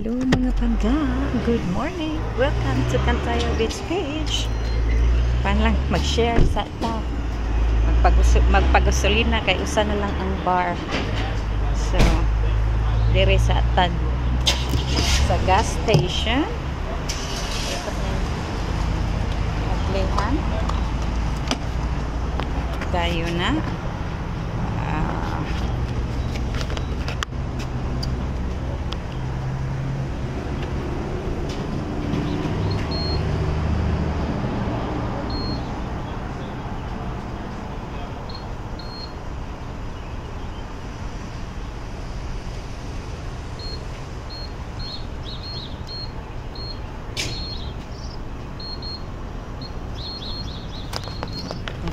Hello, mga pangga! Good morning! Welcome to Cantaya Beach Page. Pan lang mag-share sa ta. Magpagasolina kay usa na lang ang bar. So, dire sa tad sa gas station. Ito na ablihan. Tayo na.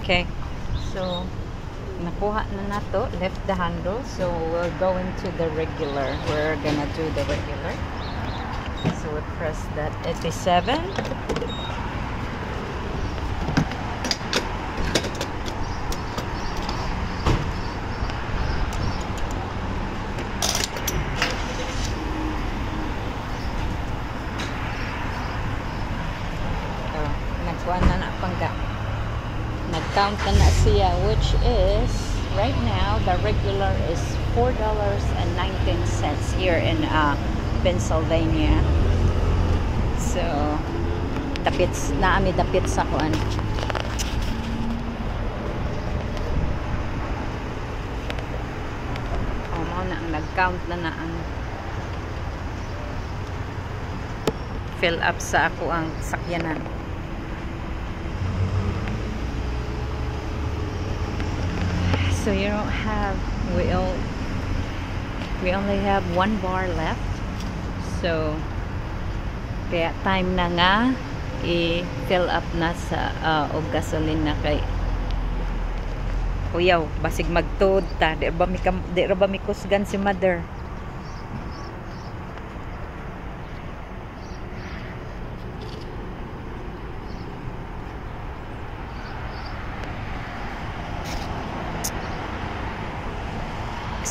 Okay, so nakuha na nato, left the handle, so we'll go into the regular. We're gonna do the regular. So we press that 87. Oh, nakuha na na, pangga. Nag-count na na siya, which is right now the regular is $4.19 here in Pennsylvania. So dapit na ami, dapit sa kuan. Oh, mao na ang nag-count na na ang fill up sa ako ang sakyanan. So you don't have, we only have one bar left. So kaya time na nga i-fill up na sa og gasoline na kay kuyaw, basig magtuod ta, di ra ba mi kusgan si mother.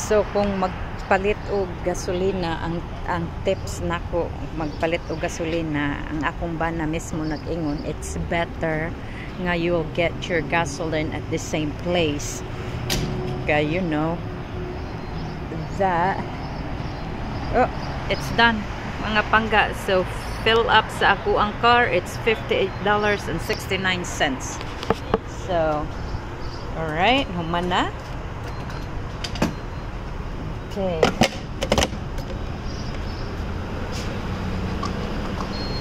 So kung magpalit og gasolina, ang tips nako magpalit og gasolina, ang akong bana mismo nag-ingon, it's better nga you'll get your gasoline at the same place. Kay you know that, oh, it's done, mga pangga. So fill up sa ako ang car, it's $58.69. So all right, human na. Okay.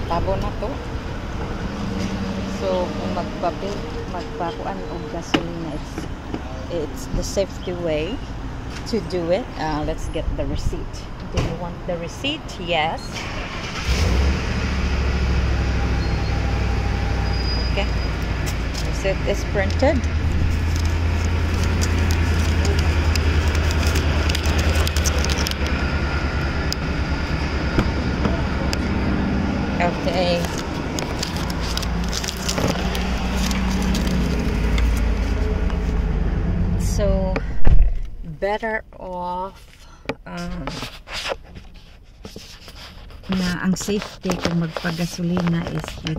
Tabo na to. So kung magpakuan og gasolina, it's the safety way to do it. Let's get the receipt. Do you want the receipt? Yes. Okay. Receipt is printed. Okay. So better off na ang safety kung magpagasolina is you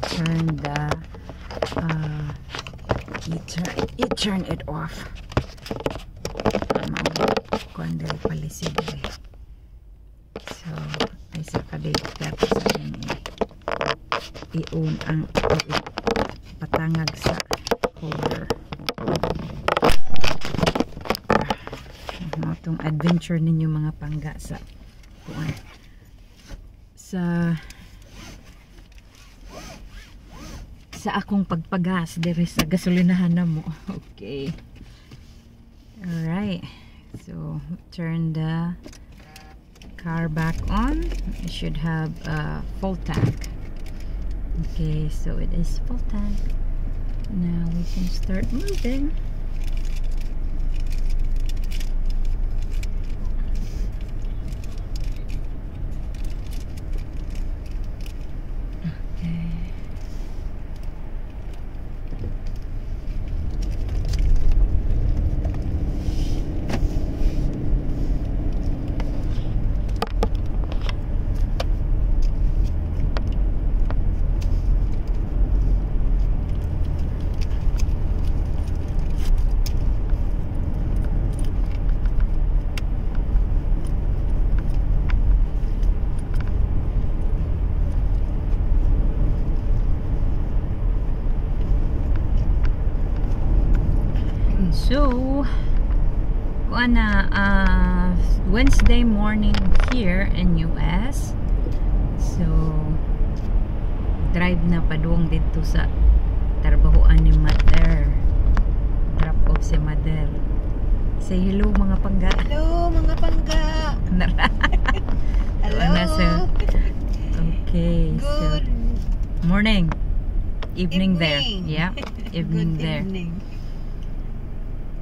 turn it off. Kuan diri palisi diri. So ay sa kadate tapos i-on ang patangag sa holder. Itong adventure ninyo, mga pangga, sa kuan sa akong pagpagas diri sa gasolinahan na mo. Okay. All right. So turn the car back on. It should have a full tank. Okay, so it is full tank. Now we can start moving. Okay. So, kuan na, Wednesday morning here in US. So, drive na padung didto sa trabahoan ni Mother. Drop off si Mother. Say hello, mga pangga. Hello, mga pangga. Hello. Ano, okay. Good So, morning. Evening there. Evening. Yeah. Evening Good there. evening.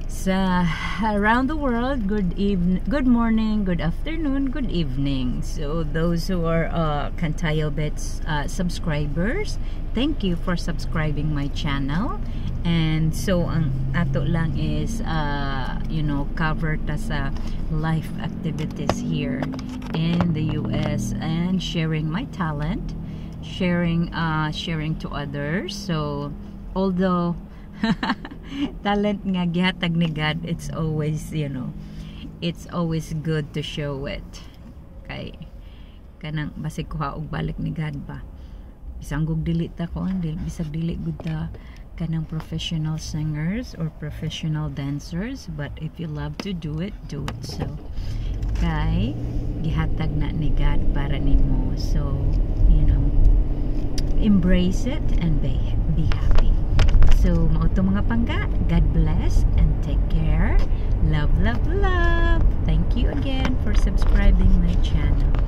Sa around the world, good evening, good morning, good afternoon, good evening. So those who are Kantayo Bits subscribers, thank you for subscribing my channel. And so ang ato lang is cover ta sa life activities here in the US and sharing my talent, sharing to others. So although talent nga gihatag ni God, it's always good to show it. Kay kanang basig kuha og balik ni God ba. Bisag gug dili ta kuan, bisag dili gud ta kanang professional singers or professional dancers, but if you love to do it, do it. So kay gihatag na ni God para nimo. So, embrace it and be happy. So, mao to, mga pangga. God bless and take care. Love, love, love. Thank you again for subscribing my channel.